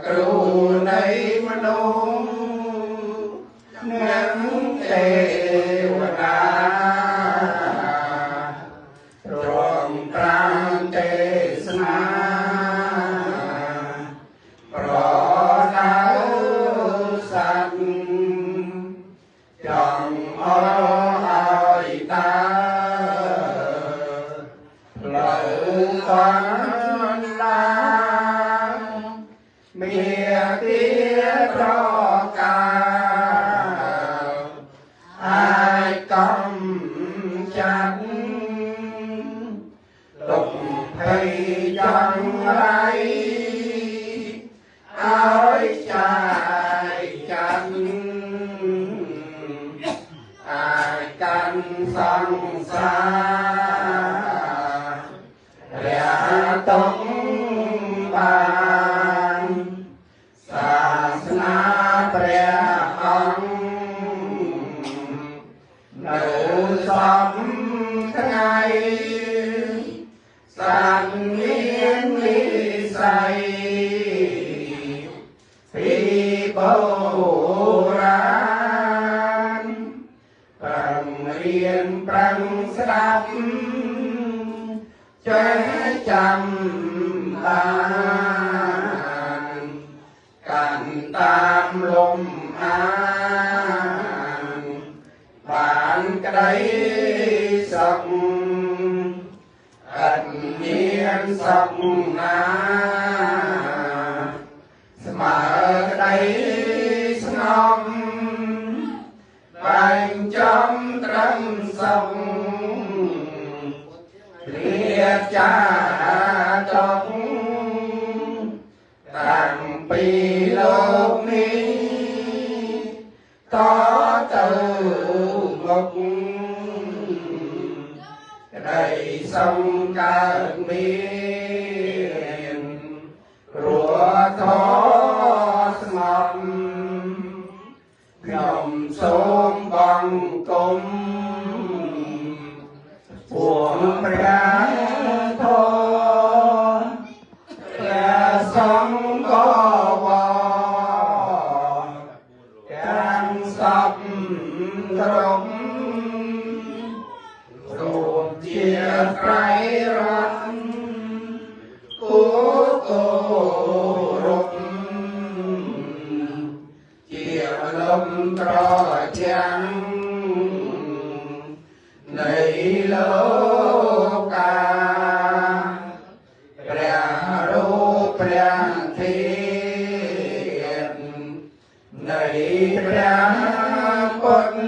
គ្រូនៃមនុស្សនិងទេវតាទ្រង់ត្រាំទេសនាប្រដៅសត្វចង់អល់ឲ្យតាផ្លូវកណ្ដាលមាទាត្រកាអាចកំចាត់ទុកភ័យចង្រៃឲ្យចាយចាន់អាចកាន់សង្សារៈតុងបានសាសនាព្រះអង្គនៅសពថ្ងៃសត្វមាននិស័យពីបុរាណប្រឹងរៀនប្រឹងស្ដាប់ចេះចាំបានកាន់តាមលំអានបានក្តីសុខអត់មានសុខណាស្មើក្តីស្ងប់បែងចំត្រឹមសុខលាចាតុកតាំងពីលោកនេះតទៅមុខក្តីសង្កើតមានព្រោះធម៌ស្ងប់ខ្ញុំសូមបង្គំពួងព្រះធម៌ព្រះសង្ឃវរទាំងសពត្រឹមរួមជាត្រៃរតន៍គូគោរពជាអនុត្រជាំងនៃលោកកាព្រះរូបព្រះធាតុនៃព្រះពុទ្ធ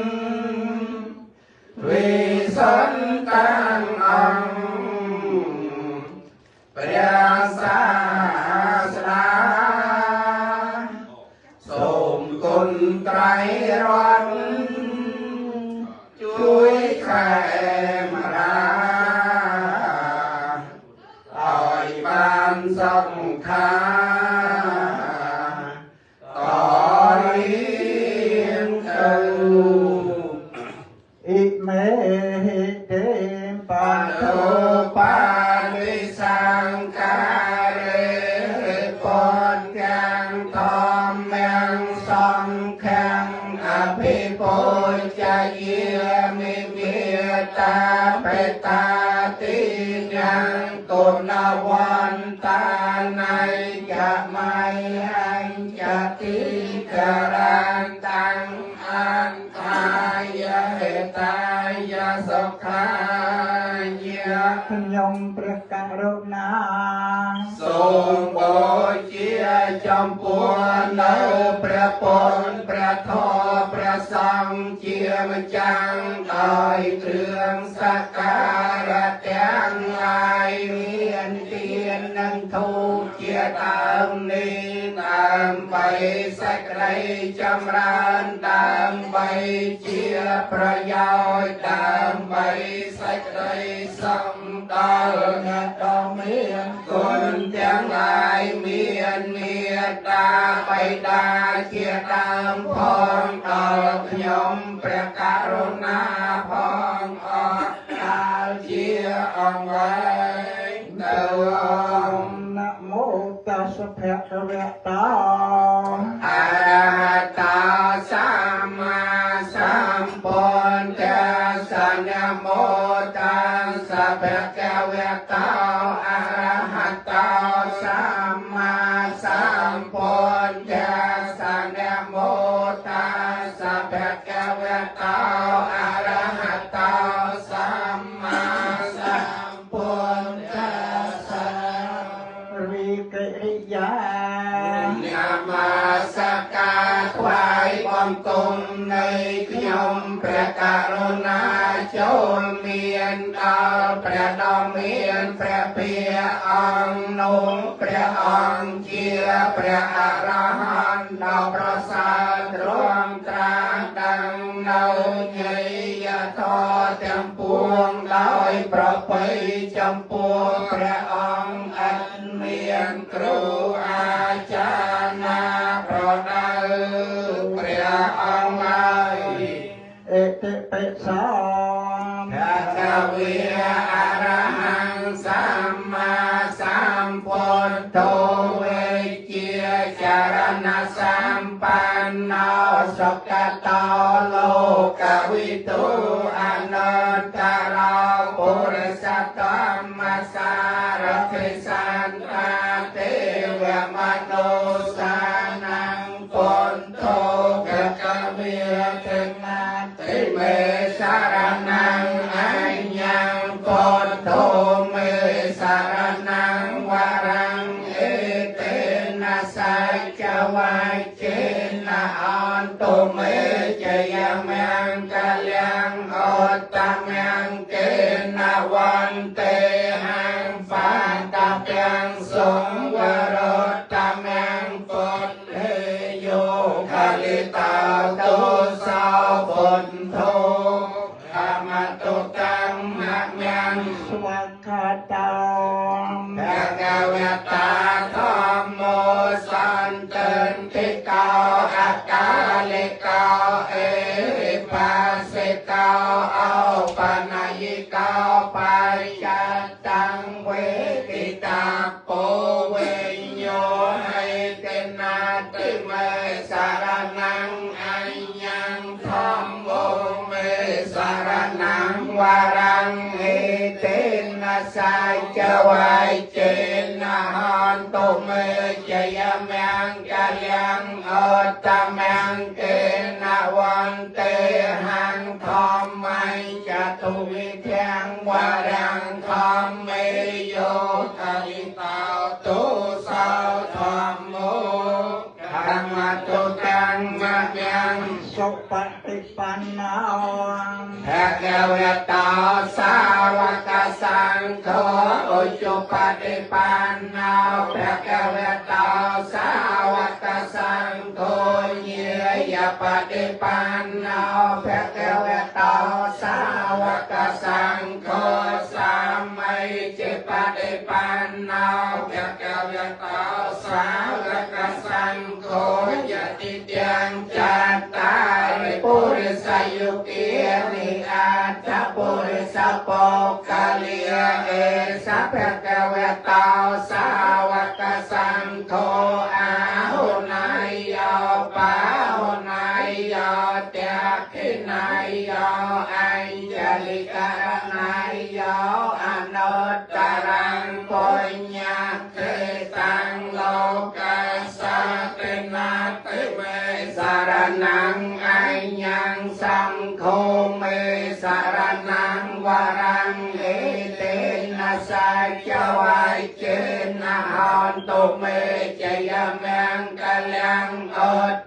វិសន្តានអង្គព្រះសាស្តាសូមគុណត្រៃរតន៍ជួយខេមរាឲ្យបានសុខាតរៀងទៅ អ៊ិមេហិទេបា ធោបានិសង្ខារេពនទាំងធម្មំសង្ឃំអភិពុជយាមិមេតាបេតាតិញគុណវន្តានៃកមៃអញ្ចតិករន្តាំអន្តាយហេតាយសុខាយៈ ខ្ញុំព្រះករុណា សូមបូជាចំពោះនៅព្រះពុទ្ធព្រះធម៌ព្រះសង្ឃជាម្ចាំងដោយគ្រឿងសក្ការៈទាំងឡាយមានទាននិងធូបជាដើមនេះដើម្បីសេចក្តីចម្រើនដើម្បីជាប្រយោជន៍ដើម្បីសេចក្តីសុខដល់អ្នកដ៏មានគុណទាំងឡាយមានមេត្តាបិតាជាដើមផងដល់ខ្ញុំព្រះករុណាផងអស់កាលជាអង្វែងទៅ នមោ តាសភៈវៈតោអរហតោសម្មាសម្ពុទ្ធស្សនមោតាសភៈវៈតោអរហតោសម្មាសម្ពុទ្ធស្សនមោតាសភៈវៈតោអរហតោសម្មាសម្ពុទ្ធស្ស វិកិរិយា នមស្ការថ្វាយបង្គំនៃខ្ញុំព្រះករុណាចូលមានដល់ព្រះដ៏មានព្រះភិអង្គនោះព្រះអង្គជាព្រះអរហន្តដ៏ប្រសើរទ្រង់ត្រាស់ដឹងនៅញយធម៌ទាំងពួងដោយប្រពៃចំពោះព្រះអង្គឥតមានគ្រូអាចារ្យណាប្រដៅព្រះអង្គឡើយ អិតិបិសោ ភគវេអរហង្គសម្មាសម្ពុទ្ធោវេជាចរណសម្បណ្ណោសុគតោលោកវិទូអនុត្តរោពុរិសធម្មសារថិសន្តាទេវមនោសានំពុទ្ធោភគវេទនាតិមេសារណងអញ្ញងពុទ្ធោមេសារណងវរងអេតេនសច្ចវាចេនអន្តមេជយមង្គលំអតមង្គេនវន្ទេហង្បាតពាំងសង្វរតមង្គពុទ្ធេយោខលិតាតុសោពុទ្ធោធម្មតុតាំមមង្គ ស្វាខាតោ ភគវតាធម្មោសន្តិតិកោអកាលិកោអេបាសិកោអោបនយិកោបច្ចតាំងវេទិតាពោវេញោហេតនាតិមេសារណងអញ្ញងធម្មោមេសារណងវរងហេតេនសច្ចវាចេនហន្តមេជយមង្គលំអតមង្គេនវន្ទេហង្ធម្មញ្ចតុវិធាំវរងធម្មេយោករិតោទុសោធម្មោធម្មតុតាំងមគ្គង សុបតិបណ្ណោ ភគវតោសាវកសង្ឃោឧជបតិបណ្ណោភគវតោសាវកសង្ឃោញាយបតិបណ្ណោភគវតោសាវកសង្ឃោសាម័យจิបតិបណ្ណោភគវតោសាវកសង្ឃោយតិទាំងចតារិពុរិសយុគានិអត្តពុរិសបុគ្គលាអេសភគវតោសាវកសង្ឃោអាហុណៃយោបាហុណៃយោតេខិណៃយោអញ្ជលិករណៃយោអនុត្តរងបុញ្ញទេតាំងលោកសាតិនាតិមេសារណងអញ្ញងសង្ឃោមេសារណងវរងអេតេនសច្ចវាចេនហន្តមេជយមង្គលំអ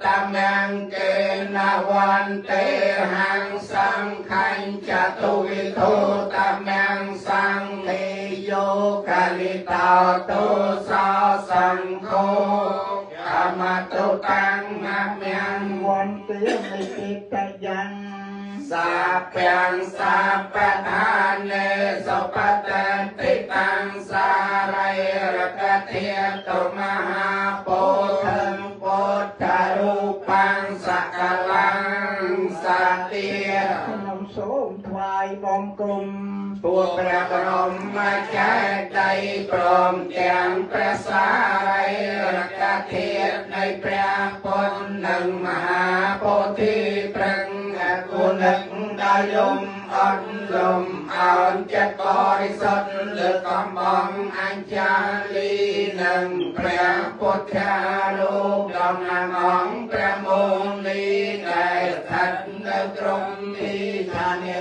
តមង្គេនវន្ទេហង្សង្ខញ្ចតុវិធុតមង្គសង្ឃេយោកលិតោទុសោសង្ឃោកមតុតាំងមមង្គ វន្ទាមិតិតយ៉ាង សាពាំងសាបឋានេសុបតតិតាំងសារិរកធាតុមហាពោធិងពុទ្ធរូបាំងសកលੰសតិ ខ្ញុំសូមថ្វាយបង្គំ ពួកព្រះបរមចេតិយព្រមទាំងព្រះសារី ធាតុនៃព្រះពុទ្ធនិងមហាពោធិព្រឹងអគុណិកដោយលំអត់លំអោនចិត្តបរិសុទ្ធលើកំបងអញ្ចាលីនិងព្រះពុទ្ធារូបតំណាងអង្គព្រះមោនីដែលស្ថិតនៅត្រង់ទីឋាននា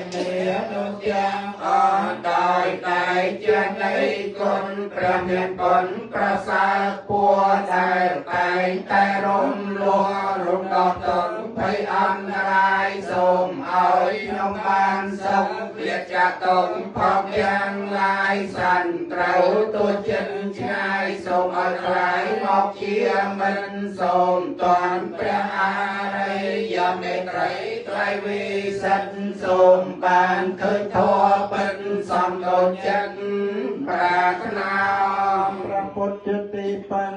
នោះទាំងអស់ដោយតែជានៃគុណព្រះមានបុណ្យប្រសើរពួរដែលតែងតែរំលោះរំដោះទុនភ័យអន្តរាយសូមឲ្យខ្ញុំបានសុខលាចាតុងផងទាំងឡាយសាន់ត្រូវទូចិនឆ្ងាយសូមឲ្យខ្លាយមកជាមិនសូមតនព្រះអរិយមេត្រីត្រៃវិសិទ្ធសូមបានឃើញធម៌ពិតសំដូចចិត្តប្រាថ្នាព្រះពុទ្ធជាទីពឹង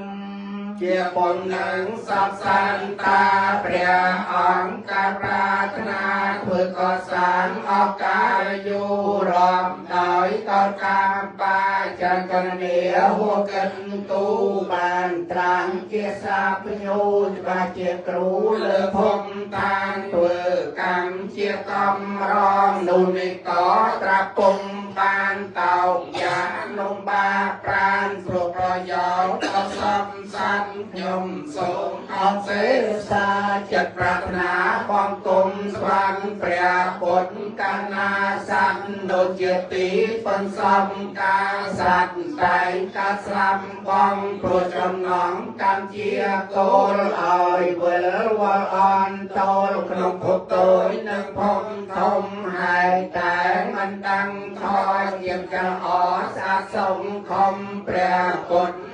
ជាបុណ្យនឹងសពសន្តាព្រះអង្គការប្រាថ្នាធ្វើកសាងអកាលយូរំដោយកោតកាមបាចន្ទនាហួកិនទូបានត្រាំងជាសាពញោច្បាស់ជាគ្រូលើភពតានធ្វើកម្មជាកំរងនោះនេះក៏ត្រាប់ពុំបានតោកយ៉ានំបាប្រានព្រោះប្រយោជន៍ដល់សំសានខ្ញុំសូមអរសេសាចិត្តប្រាថ្នាបងគុំស្វាន់ព្រះពុទ្ធកាលណាសัตว์ដូចជាទីពន្សំការសัตว์តែងការស្លាប់បងព្រោះចំណងកម្មជាគោលឲ្យវិលវល់អន់តលក្នុងភពតូចនិងភពធំហើយតែមិនដឹងថយជាងកាលអស្អាតសងខំព្រះពុទ្ធ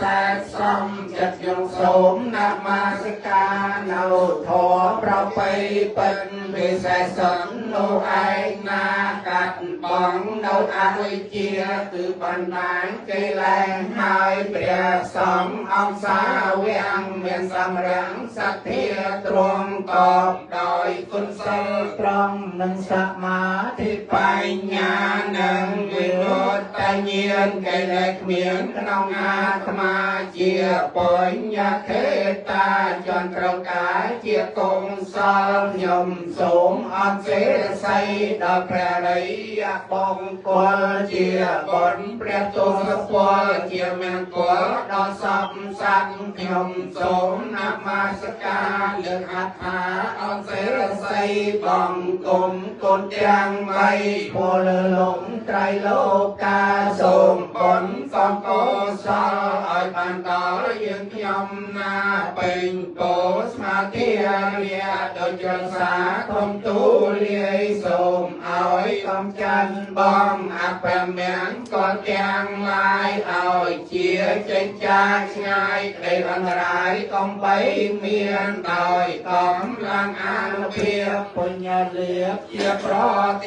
សែនសំចិត្តយងសូមនមស្ការនៅធម៌ប្រពៃពិតវិសេសននោះឯងណាកាត់បងនៅអវិជ្ជាគឺបណ្ដាញកិលេសហើយព្រះសង្ឃអង្គសាវំមានសម្រាំងសទ្ធាទ្រង់តបដោយគុណសិលត្រង់និងសមាធិបញ្ញានិងវិមុតតញាណកិលេសគ្មានក្នុងអាត្មាជាបញ្ញខេតាចន្ទ្រកាយជាកុសលខ្ញុំសូមអត់សេស័យដល់ព្រះរិយបង្គលជាបុណ្យព្រះទសពលជាមង្គលដល់សពសត្វខ្ញុំសូមនមស្ការលើកអត្ថាអត់សេស័យបង្គំគុណទាំងបីពលលំត្រៃលោកាសូមបុណ្យសំកុសលឲ្យបានដល់យើងខ្ញុំណាពេញពោស្មាធិរាដូចចលសាធំទូលាយសូមឲ្យកំចាន់បងអបមង្គលទាំងឡាយឲ្យជាចេញចាឆ្ងាយក្តីអន្តរាយកុំបីមានដោយកម្លាំងអានុភាពបញ្ញលាភជាប្រ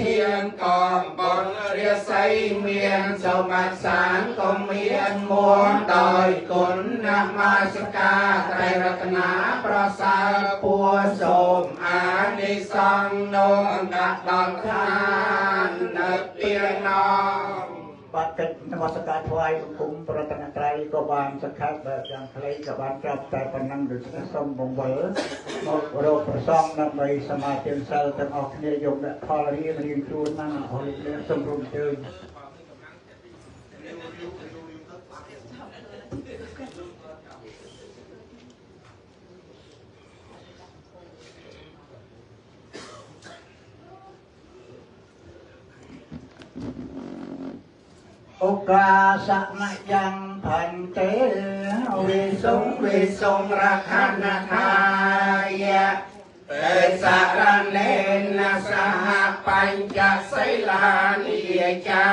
ធានកងបុណ្យរាសីមានសមាសានកុំមានមួនដោយគុណនមស្ការត្រៃរតនាប្រសើរពួរសូមអានិសង្ឃនោដាក់ដល់ឋាននិព្វានបាទកិច្ចនមស្ការថ្វាយបង្គំប្រតនត្រ័យក៏បានសង្ខេបបែបយ៉ាងខ្លីក៏បានចប់តែប៉ុណ្ណឹងដូច្នេះសូមបង្វិលមករកប្រសងដើម្បីសមាធិសិលទាំងអស់គ្នាយកដាក់ផលរៀងរៀងខ្លួនណាអរគុណសូមរំជើញ โอกาสมยังพันเตวิ สุงวิสุงราคันทายะเตสารเนนะสหปัญจศีลานิยจา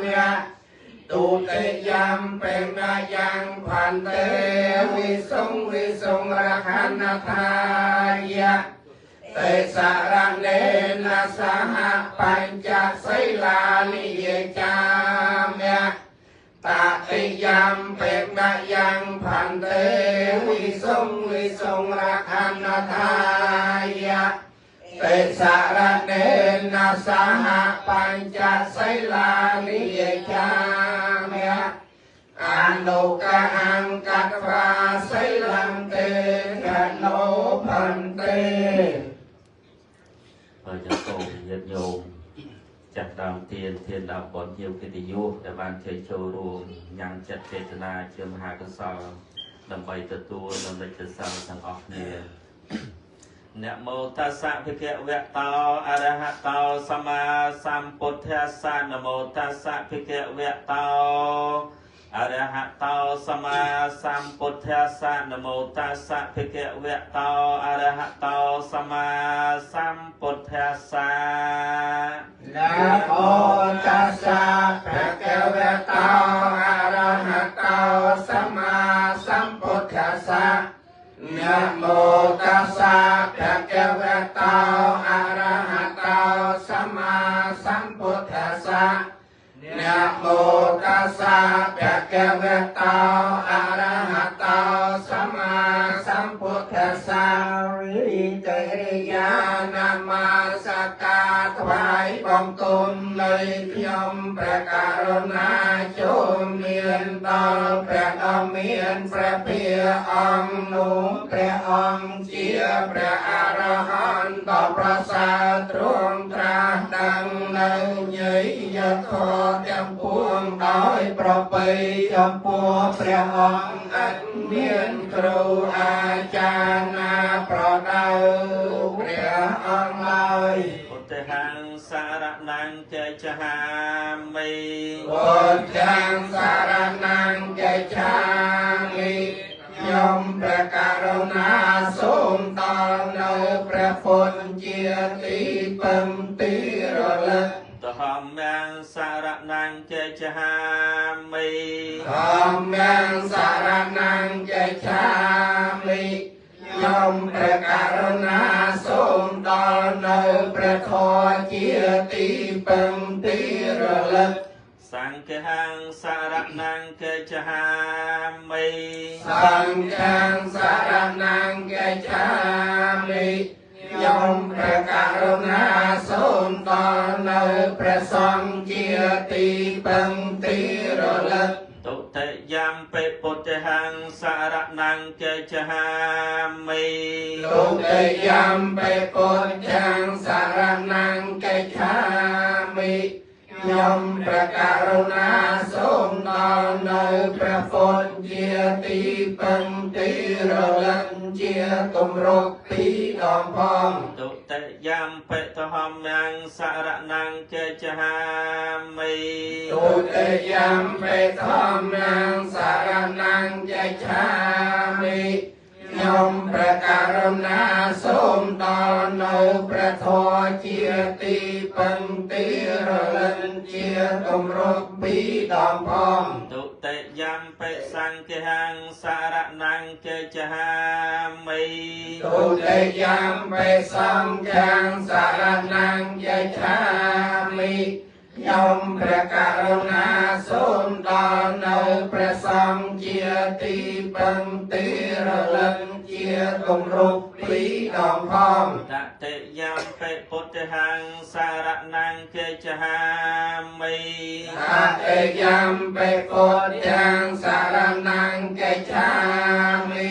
มยะตุติยัมเป็นยังพันเตวิสุงวิสุงราคันทายะเตสารเนนะสหปัญจศีลานิยจามยะตติยัมเป็นยังพันเตวิสุงวิสุงราคันทายะเตสารเนนะสหปัญจศีลานิยจามยะอนุกะอังกัตวาศี ដើមទានធានដើមបុណ្យជាកិត្តិយសដែលបានជ័យចូលរួមញ៉ាំងចិត្តចេតនាជាមហាកុសលដើម្បីទទួលនូវនិច្ចសិលទាំងអស់គ្នានមោតស្សៈភិក្ខវៈតោអរហតោសម្មាសម្ពុទ្ធស្សៈនមោតស្សៈភិក្ខវៈតោអរហតោសម្មាសម្ពុទ្ធស្សៈនមោតស្សៈភិក្ខវៈតោអរហតោសម្មាសម្ពុទ្ធស្សៈនមោតស្សៈភិក្ខវៈតោអរហតោសម្មាសម្ពុទ្ធស្សៈនមោតស្សៈភិក្ខវៈតោអរហតោសម្មាសម្ពុទ្ធស្សៈនមោតស្សៈភិក្ខវៈតោអរហតោសម្មាសម្ពុទ្ធស្សៈរិកិរិយានមស្ការថ្វាយបង្គំនៃខ្ញុំព្រះករុណាចូលមានដល់ព្រះដ៏មានព្រះភិអង្គនោះព្រះអង្គជាព្រះអរហន្តដ៏ប្រសើរទ្រង់ត្រាស់ដឹងនៅញយធម៌ទាំងពួងដោយប្រពៃចំពោះព្រះអង្គឥតមានគ្រូអាចារ្យណាប្រដៅព្រះអង្គឡើយពុទ្ធហੰសារណង្កិច្ឆាមិពុទ្ធੰសារណង្កិច្ឆាមិខ្ញុំព្រះករុណាសូមដល់នៅព្រះពុទ្ធជាទីពឹងទីរលឹកធម្មំសារណង្កិច្ឆាមិធម្មំសារណង្កិច្ឆាមិខ្ញុំព្រះករុណាសូមដល់នៅព្រះធម៌ជាទីពឹងទីរលឹកសង្ឃហੰសារណង្កិច្ឆាមិសង្ឃੰសារណង្កិច្ឆាមិខ្ញុំព្រះករុណាសូមដល់នៅព្រះសង្ឃជាទីពឹងទីរលឹកទុតិយំពិពុទ្ធហੰសារណង្កិច្ឆាមិទុតិយំពិពុទ្ធੰសារណង្កិច្ឆាមិខ្ញុំព្រះករុណាសូមដល់នៅព្រះពុទ្ធជាទីពឹងទីរលឹកជាគម្រប់ពីរដងផងទុតិយំពិធម្មំសារណង្កិច្ឆាមិទុតិយំពិធម្មំសារណង្កិច្ឆាមិខ្ញុំព្រះករុណាសូមដល់នៅព្រះធម៌ជាទីពឹងទីរលឹកជាគម្រប់ពីរដងផងទុតិយំពិសង្ឃហੰសារណង្កិច្ឆាមិទុតិយំពិសង្ឃੰសារណង្កិច្ឆាមិខ្ញុំព្រះករុណាសូមដល់នៅព្រះសង្ឃជាទីពឹងទីរលឹកជាគម្រប់ពីរដងផងតតិយំពិពុទ្ធហੰសារណង្កិច្ឆាមិតតិយំពិពុទ្ធੰសារណង្កិច្ឆាមិ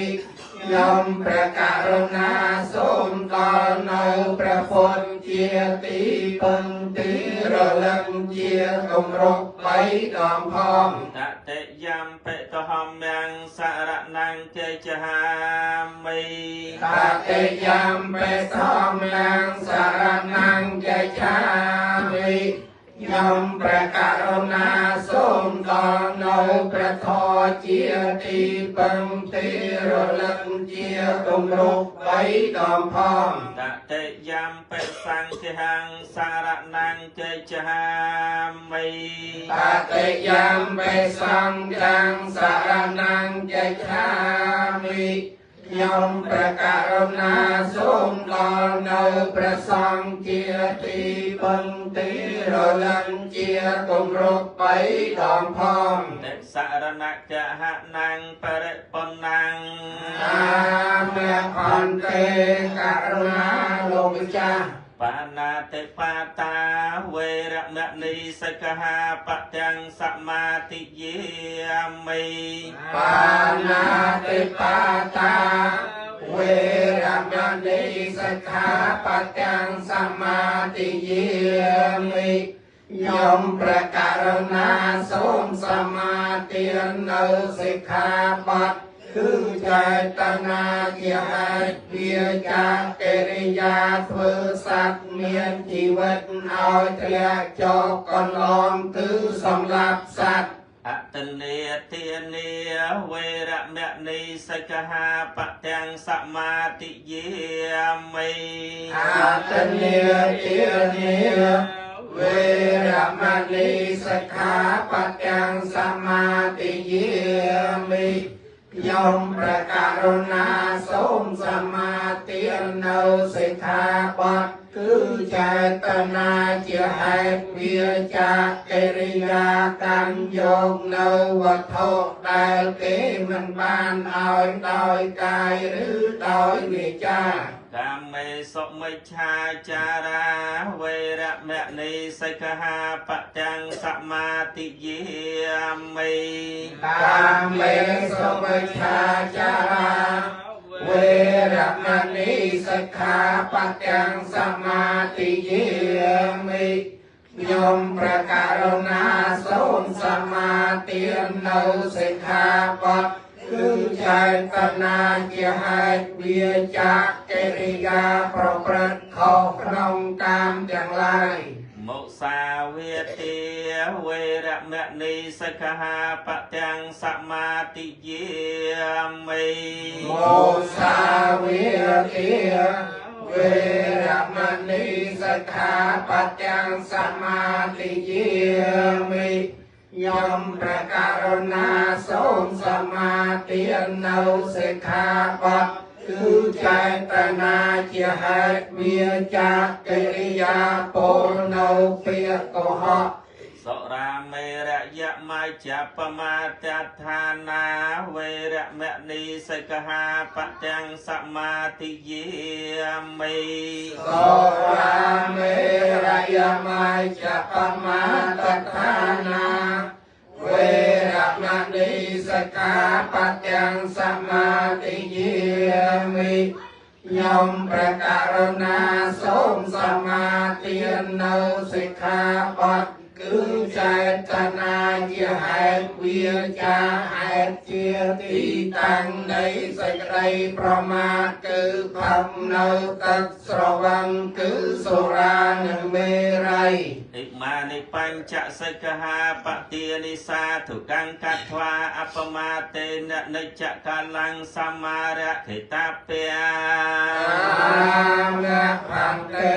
ខ្ញុំព្រះករុណាសូមដល់នៅព្រះពុទ្ធជាទីពឹងទីរលឹកជាគម្រប់បីដងផងតតិយំពិធម្មំសារណង្កិច្ឆាមិតតិយំពិធម្មំសារណង្កិច្ឆាមិខ្ញុំព្រះករុណាសូមដល់នៅព្រះធម៌ជាទីពឹងទីរលឹកជាគម្រប់បីដងផងតតិយំពិសង្ឃហੰសារណង្កិច្ឆាមិតតិយំពិសង្ឃੰសារណង្កិច្ឆាមិខ្ញុំព្រះករុណាសូមដល់នៅព្រះសង្ឃជាទីពឹងទីរលឹកជាគម្រប់បីដងផងតិសរណកហណੰបរិបុណ្ណੰអាមេអន្តេករុណាលោកម្ចាស់ បាណាតិបាតាវេរមណីសិក្ខាបទាំងសមាទិយាមិបាណាតិបាតាវេរមណីសិក្ខាបទាំងសមាទិយាមិ ខ្ញុំព្រះករុណាសូមសមាទាននៅសិក្ខាបទគឺចេតនាជាហេតុវាចាកិរិយាធ្វើសត្វមានជីវិតឲ្យធ្លាក់ចុះកន្លងគឺសម្លាប់សត្វ អតនេទានាវេរមណីសិក្ខាបទាំងសមាទិយាមិ អតនេទានាវេរមណីសិក្ខាបទាំងសមាទិយាមិ ខ្ញុំព្រះករុណាសូមសមាទាននៅសិក្ខាបទគឺចេតនាជាហេតុវាចាកិរិយាកាន់យកនៅវត្ថុដែលគេមិនបានឲ្យដោយកាយឬដោយវាចា កាមេសុមិច្ឆាចារាវេរមណីសិក្ខាបទាំងសមាទិយាមិ កាមេសុមិច្ឆាចារាវេរមណីសិក្ខាបទាំងសមាទិយាមិ ខ្ញុំព្រះករុណាសូមសមាទាននៅសិក្ខាបទគឺចេតនាជាហេតុវាចាកិរិយាប្រព្រឹត្តខុសក្នុងកាមទាំងឡាយ មុសាវាទាវេរមណីសិក្ខាបទាំងសមាទិយាមិ មុសាវាទាវេរមណីសិក្ខាបទាំងសមាទិយាមិ ខ្ញុំព្រះករុណាសូមសមាទាននៅសិក្ខាបទគឺចេតនាជាហេតុវាចាកិរិយាពោលនៅពាក្យកុហក សុរាមេរយមជ្ជបមាទដ្ឋានាវេរមណីសិក្ខាបទាំងសមាទិយាមិ សុរាមេរយមជ្ជបមាទដ្ឋានាវេរមណីសិក្ខាបទាំងសមាទិយាមិ ខ្ញុំព្រះករុណាសូមសមាទាននៅសិក្ខាបទគឺចេតនាជាហេតុវាចាហេតុជាទីតាំងនៃសេចក្តីប្រមាទគឺផឹកនៅទឹកស្រវឹងគឺសុរានិងមេរ័យ អិមានិបញ្ចសិក្ខាបទានិសាធុកង្កត្វាអបមាតេននិច្ចកាលੰសមារខេតាពៈ មៈភន្ទេ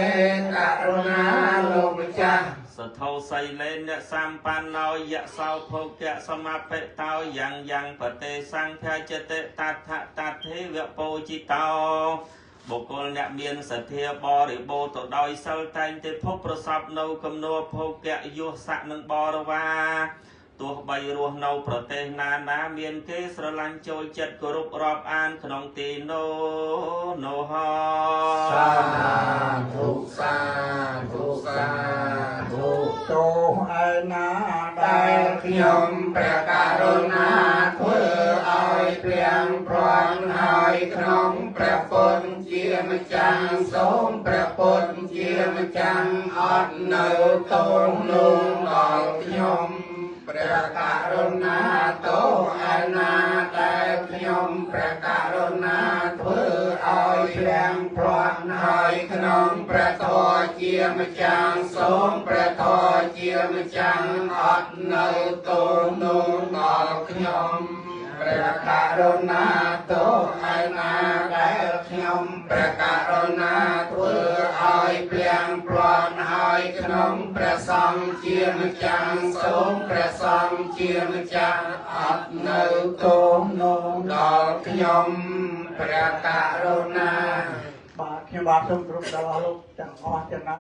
ករុណាលោកម្ចាស់ សថោសីលេនសម្បណ្ណោយសោភោគៈសមបិតោយ៉ាងយ៉ាងបតេសង្ឃចតិតថតថេវពោជិតោ បុគ្គលអ្នកមានសទ្ធាបរិបូរទៅដោយសិលតែងតែភពប្រសពនៅគំនរភោគៈយុស័កនិងបរិវារ ទោះបីរស់នៅប្រទេសណាណាមានគេស្រឡាញ់ចូលចិត្តគោរពរាប់អានក្នុងទីនោះនោះហ សាធុសាធុសាធុ ទោសឯណា ដែលខ្ញុំព្រះករុណាធ្វើឲ្យព្រាំងព្រាន់ហើយក្នុងព្រះពុទ្ធជាម្ចាស់ សូមព្រះពុទ្ធជាម្ចាស់អត់នៅទោសនោះដល់ខ្ញុំព្រះករុណា ទោសឯណាដែលខ្ញុំព្រះករុណាធ្វើឲ្យព្រាំងព្រាន់ហើយក្នុងព្រះធម៌ជាម្ចាស់ សូមព្រះធម៌ជាម្ចាស់អត់នៅទោសនោះដល់ខ្ញុំព្រះករុណា ទោសឯណាដែលខ្ញុំព្រះករុណាធ្វើឲ្យព្រាំងព្រាន់ហើយក្នុងព្រះសង្ឃជាម្ចាស់ សូមព្រះសង្ឃជាម្ចាស់អត់នៅទោសនោះដល់ខ្ញុំព្រះករុណា បាទ ខ្ញុំបាទសូមគោរពដល់អស់លោកទាំងអស់ចំណា